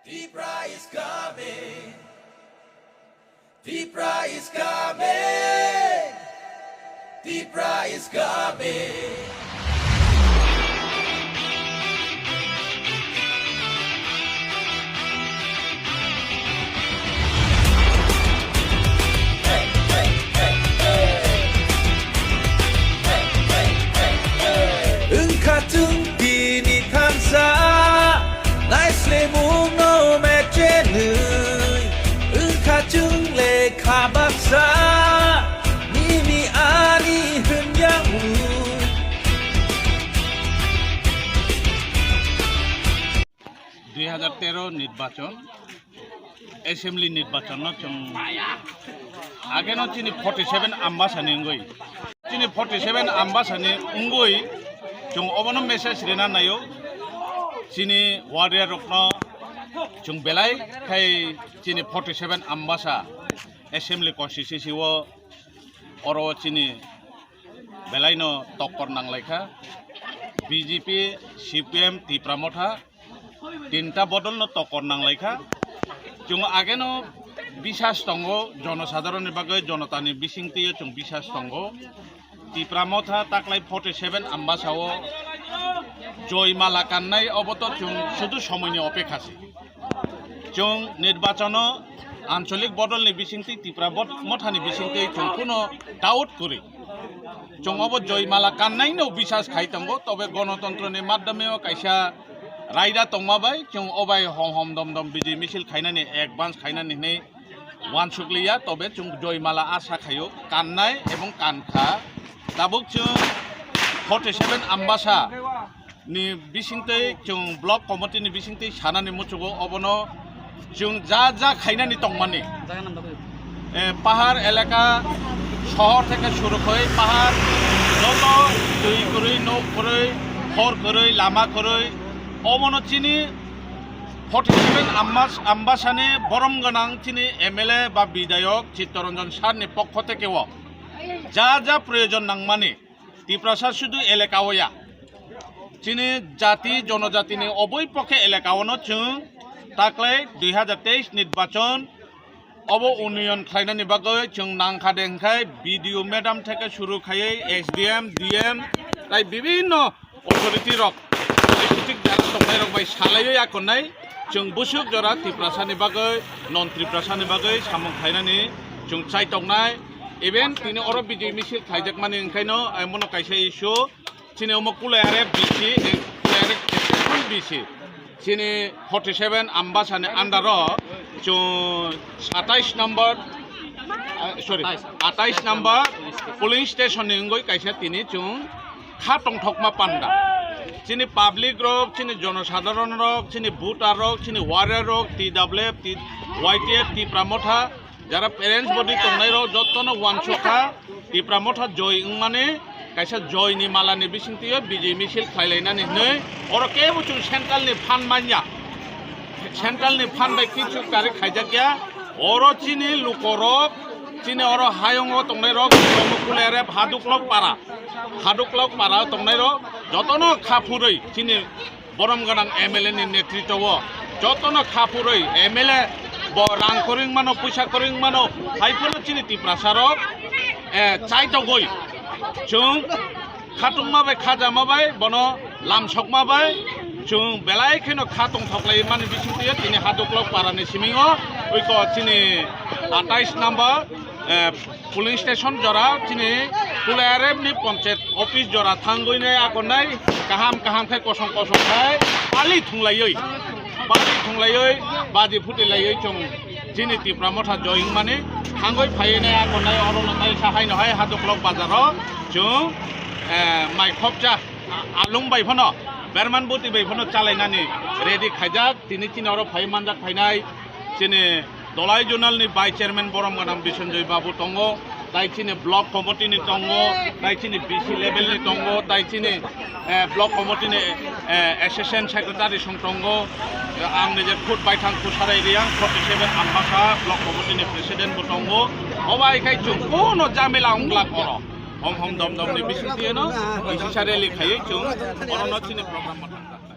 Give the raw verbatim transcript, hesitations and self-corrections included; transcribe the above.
Tipra is coming. Tipra is coming. Tipra is coming. Wngkha chwng tini thansa, naislemungno mechenwi. Wngkha chwng lekha baksa, nini ani hwnyawi. Dui hazar tero nirbachon, assembly nirbachon no chwng ageno chini forty seven Ambasa ni wngwi, chini forty seven Ambasa ni wngwi chwng obono message rina naio chini warrior rokno chwng belai khai chini forty seven Ambasa assembly constituency o oro chini belaino tokkor nanglaikha. B J P, C P M, Tipra Motha tinta bodolno tokkor nanglaikha. Chwng ageno bisas tongo, jonosadharonni bagwi, jonotani bisingtwi chwng bisas tongo. Tipra Motha taklai forty seven Ambasao joymala kannai, obo to chwng sudu somoini opekha se. Chwng nirbachono ancholik bodolni bisingtwi Tipra bot-, mothani bisingtwi chwng kuno doubt kwrwi. Chwng obo joymala kannaino bisas khai tongo, tobe gonotontroni madhyameo kaisa raida tongma bai chwng obai hom hom dom dom bijoi misil khainani advance khainani hinwi wansukliya, tobe chwng joymala asa khaio, kannai ebong kankha. Tabuk chwng forty seven Ambasa ni bisingtwi chwng block committee ni bisingtwi sanani muchugo obono chwng ja ja khainani tongmani. Jaga nam da bai? Eh, pahar elaka, sohor theke suru khoi pahar, joto twi kwrwi, nok kwrwi, hor kwrwi, lama kwrwi, obono chini forty seven Ambas-, Ambasani borom gwnang chini M L A ba bidayok Chittaranjan sir ni pokho theke o ja ja proyojon nangmani. Tiprasa sudu elaka o ya. Chini jati, jonojatini oboi pokhe elaka ono chwng taklai dui hazar teis nirbachon obo unnoyon khlainani bagwi chwng nangkha de hwnkhe B D O madam theke suru khaiwi S D M, D M, tai bibinno authority rok, politic jara tongnai rok bai salaiwi akonai chwng busuk jora Tiprasani bagwi, non Tiprasani bagwi samung khlainani chwng chaitoknai. Even tini oro bijoi misil khaijakmani, hwnkhaino, eh, mono kaisa issue, chini omo Kulai R F B C, eh, Kulai R F B C, chini forty seven Ambasani under o chwng satais number, eh, sorry, atais number polling station ni wngwi kaisa tini chwng kha tongthokma panda. Chini public rok, chini jonosadharon rok, chini voter rok, chini warrior rok, T W F, T-, Y T F, Tipra Motha, jara parents body tongnai rok jottono wansukha, Tipra Motha joy wngmani kaisa joy ni mala ni bisingtwi o bijoi misil khlailainani hinwi oro kebo chwng central ni phan manya, central ni phan bai kichu kari khaijakya. Oro chini lukorok, chini oro hayungo tongnai rok, Kulai R F Haduklok para, Haduklok para tongnai rok jotono kha phurwi chini borom gwnang M L A ni netritwo o jotono kha phurwi M L A bo rang kwrwi mano, puisa kwrwi mano, hai phano chini Tiprasa rok, eh, chaitogwi chwng khatungma bai, khajama bai, bono lamsokma bai chwng belai kheno kha tongthoklai mani bisingtwi tini Haduklok para ni simingo oiko chini atais number, eh, polling station jora chini Kulai R F ni panchayat office jora thangwi nai akonai kaham kaham khe kosong kosong khai pali thunglaiwi, pali thunglaiwi baji phuti laiwi chwng chini Tipra Motha joy wngmani thangwi phaiwi nai akonai oro no tai sa haino hai Haduklok bazaro chwng, eh, mai khopcha alung bai phano berman buti bai phano chalainani ready khaijak tini chini oro phai manjak phainai chini Dolai Zonal ni Vice Chairman borom gwnang Bisanjoy Babu tongo, tai chini Block Committee ni tongo, tai chini B C level ni tongo, tai chini, eh, Block Committee ni, eh, Assistant Secretary song tongo, ang nije khud baithang Kusarai Riang, forty seven Ambasa Block Committee ni President bo tongo. Obo hai khai chwng kuno jamila wngla koro. Hom hom dom dom ni bisingtwi no, bisisa rally khaiwi chwng oro no chini program bo thangkha.